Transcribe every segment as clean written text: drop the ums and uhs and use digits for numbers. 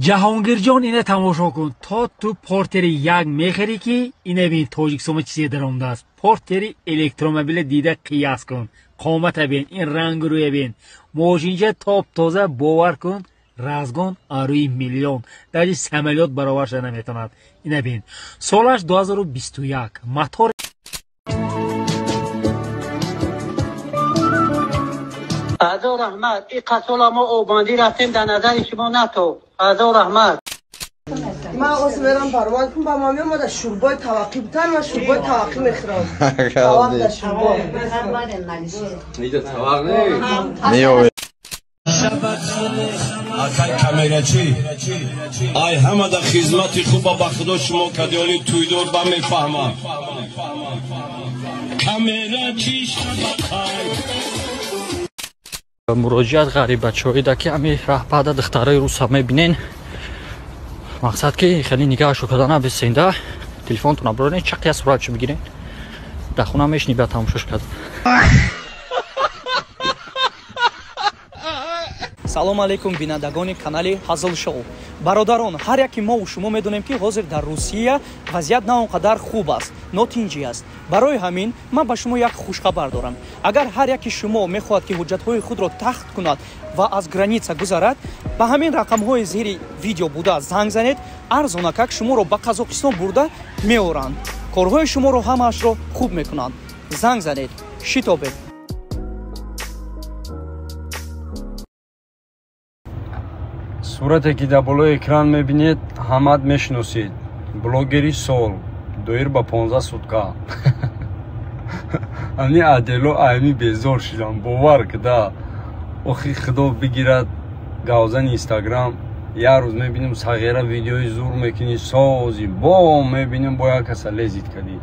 Ҷаҳонгирҷон, ина тамошо кун, то ту портери як мехарӣ, ки ина бин, тоҷикистома чизе даромадааст. Портери электромобиле дида қияс кун, қомата бин, ин рангу рӯя бин, мошинча топ тоза, бовар кун, разгон арӯи миллион, даже самолёт баровар шуда наметавонад. Ина бин, солаш 2021, мотор. Ҳазор раҳмат, ин қасола мо оббандӣ рафтем, дар назари шумо натоб. Ҳазор раҳмат. Ман оз мерам парвоз кун, ба ма меомада шӯрбои таваққӣ бутан, ман шӯрбои таваққӣ мехӯрам. Тавақ да шӯрбо. Акай камерачӣ, ай ҳамада хизмати хуба ба худо шумо кадиёли тӯйдор ба мефаҳмам. Камерачӣ шабакай. Муроҷиат ғарибачоида ки ҳами раҳбада духтарои руса мебинен, мақсад ки хеле нигаҳашо карда набисенда, телефонтона бирорен, чақия суратшо бигирен, дар хона мешини, ба тамошош кард. Салом алейкум, бинандагони канали Ҳазл Шоу. Бародарон, ҳар яки мову шумо медонем, ки ҳозир дар Русия вазъият на он қадар хуб аст, нотинҷӣ аст. Барои ҳамин ман ба шумо як хушхабар дорам. Агар ҳар яки шумо мехоҳад, ки ҳуҷҷатҳои худро тахт кунад ва аз граница гузарад, ба ҳамин рақамҳои зери видео буда занг занед, арзонакак шуморо ба Қазоқистон бурда меоранд. Корҳои шуморо ҳамаашро хуб мекунанд. Занг занед, шитобед. Сурате ки дар болои экран мебинед, ҳамат мешиносед. Блогери сол, доир ба 15 сутка. Ами адело ами безор шидам, бовар кида. Охи худо бигирад гавзани Инстаграм. Як рӯз мебинем сағира видеои зур мекунӣ, сози, бо мебинем бо як каса лезит кардӣ.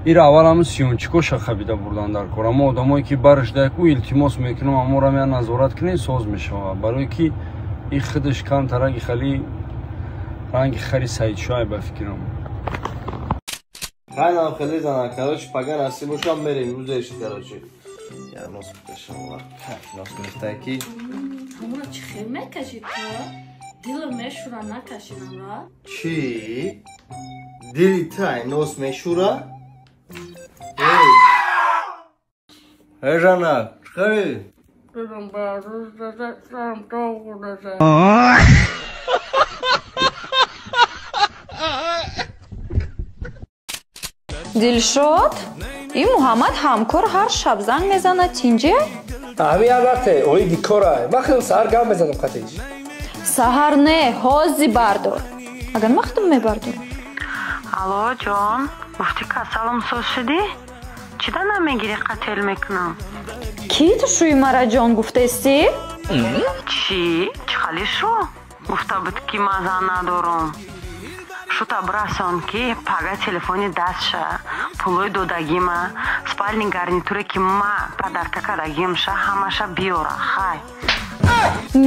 Ира аввал ҳамн сиёнчикоша хабида бурдан дар кор. Аммо одамое ки барш даку илтимос мекунам, аморам я назорат кунед, соз мешавад. Барое ки и худаш камтараги хали ранги хари саидшоҳ ба фикрам. Хайнам хеле зана, короче, пага насиб бошам мерем, рӯзеш, короче. Я нос бикашам, нос гирифтай ки. Ҳамура чӣ хел мекашӣ ту? Дилам мешура накашидам, ра? Чӣ? Дили тай нос мешура? Эй! Эй, жана, чӣ? Дилшод, ин Муҳаммад ҳамкор ҳар шаб занг мезанад, тинҷе? Ҳамин як вақте оиди кора, ман хеле саҳар гап мезанам қатиш. Саҳар не, ҳози бардор. Агар ман худам мебардорам. Алло, ҷон, гуфтӣ касалам соз шудӣ? Чӣ да намегирӣ, қател мекунам? Кӣ ту шӯи мара ҷон гуфтестӣ? Чӣ? Чӣ хали шу? Гуфта буд, ки ман зан надорам. Шута бирасон, ки пага телефони дастша, пулои додагима, спальни гарнитуре, ки ма подарка кардагимша, ҳамаша биёра, хай.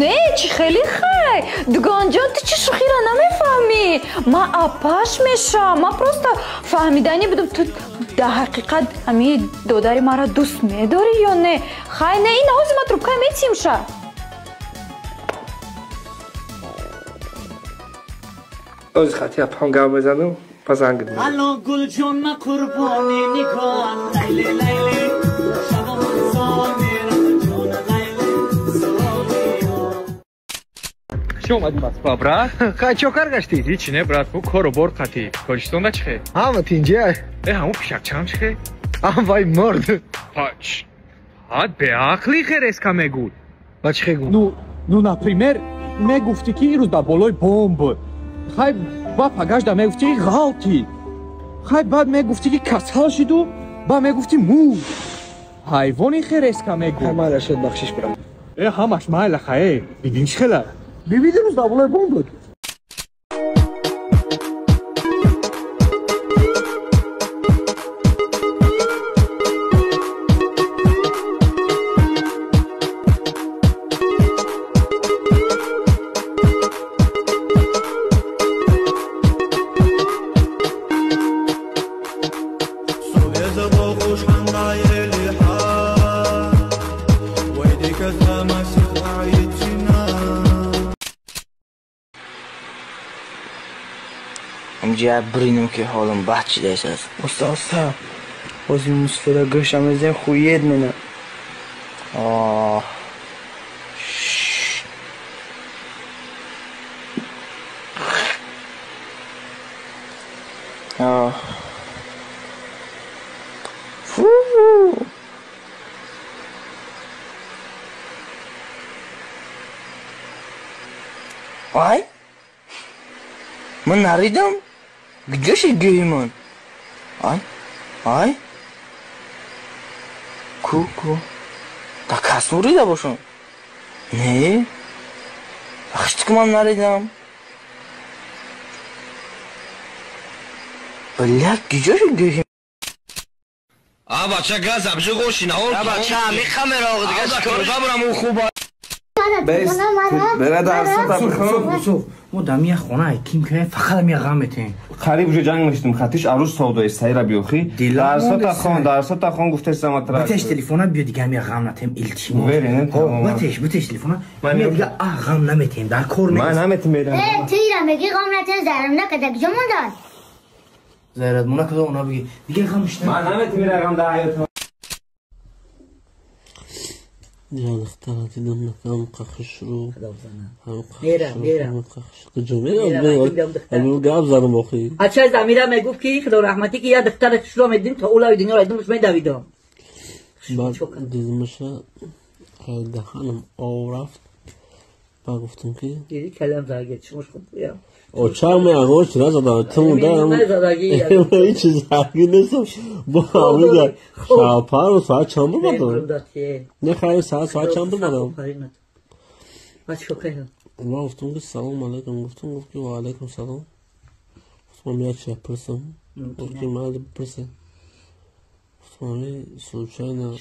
Не, чӣ хеле хай? Дугонҷон, ту чӣ шӯхиро намефаҳмӣ? Ман апаш мешавам, ман просто фаҳмиданӣ будам, ту дар ҳақиқат ҳамин додари маро дӯст медорӣ ё не? Хай, не, ин ҳозир ман трубка метимша. Оз хати апам гап мезанам, ба занг мезанам. Алло, гулҷон, ма қурбони нигоҳат, лайли, лайли, шабам мерам, ҷон, лайли. Чӣ омадӣ Москва, брат? Хай, чо кар гаштӣ? Ҳичи не, брат, ку кору бор қатӣ. Тоҷикистонда чӣ хе? Ҳама тинҷа. Э, ҳамун пишакчаам чӣ хе? Ам вай мурд. Ҳач. Ҳад беақлӣ хереска мегӯд. Ба чӣ хе гӯ? Ну, например, мегуфтӣ, ки ирӯз дар болои бомб буд. Хай, ба пагашда мегуфтӣ, ки ғалтӣ. Хай, баъд мегуфтӣ, ки касал шиду, баъд мегуфтӣ мурд. Ҳайвони хереска мегӯ. Майла шуд, бахшиш бирам. Э, ҳамаш майла, хае. Бибин чӣ хела? Биби дирӯз дар болои бомб буд. Ҳамҷа бринам ки ҳолам бад шидааст. Оста оста. Бози мусофира гӯшам мезанем хуед мена. Оҳ. Оҳ. Фу. Ай? Ман наридам? Где же гӯи ман? Ай? Ай? Ку ку. Да кас мурида бошам? Не. Ахшти ман наридам. Бля, где же гӯи? А бача газ абжи гоши на он. А бача ми камера оғ дига чикор бабрам у хуба. Бера дарсата бихонам. Мо дар мия хона ким ки фақат мия ғам метем. Қариб уже ҷанг мешидим. Хатиш арӯз савдои сайра биёхи. Дарсота хон, дарсота хон гуфтесам атра. Битеш телефона биё дига мия ғам натем илтимос. Битеш, битеш телефона. Мия дига а ғам наметем. Дар кор нест. Ман наметем мерам. Э, тира меги ғам натем зарам накада куҷо мондан? Зарат мона када она биги. Дига ғамш на. Ман наметем мерам дар ҳаёт. Я духтара дидам накам қахшру. Мерам, мерам. Куҷо мерам? Гап занам охи. Ача Замира мегуфт ки худо раҳматӣ ки я духтара хушро медидим то улави дунёро дидимш медавидам. Баъд дидимаша даҳанам об рафт. Ба гуфтам ки диди калам заргет шумош хуб буям. Оча меагош назадам. Ту дам. Ҳеҷ зарги нестам. Бо ҳамида шабпару соат чанд бимадам? Не хайр, соат чанд бимадам? Ман гуфтам ки салом алайкум. Гуфтам, гуфт ки ва алайкум салом. Гуфтам як чиз пурсам. Гуфт ки майли бипурсем. Гуфтам ами случайно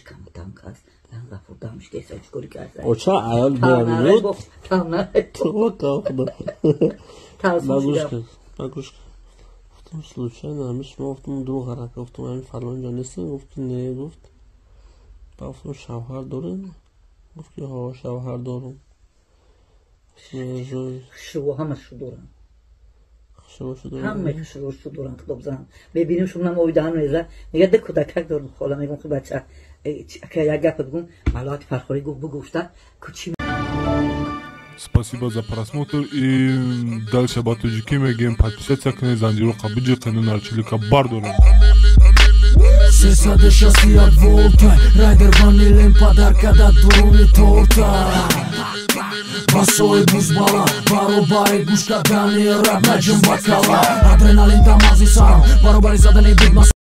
оча аял бияминут. Ба гӯш кар. Гуфтам случайно ами шумо гуфтам ду ғарака гуфтам ами фалон ҷо нестем? Гуфт ки не гуфт. Ба гуфтам шавҳар дорем? Гуфт ки ҳо шавҳар дорам. Хушрӯ ҳамашу дорам. Ҳама хушрӯшу дорам худо бизанам. Мебинем шумонам оби даҳан мереза. Мега ду кӯдакак дорам хола мегӯм хуб бача як гап бигӯм малоати фархорӣ гуфт бугуфта кучи. Спасибо за просмотр и дальше ба тоҷикӣ мегӯем подписаться кунед, занҷироқа биҷиқену нарчилика бардорем. 361 волта райдер ванилем подарка да дуруни торта басои бузбала баробари гӯш кардани раб наҷм ба кала адреналин дар мағзи сарам баробари задани бигма.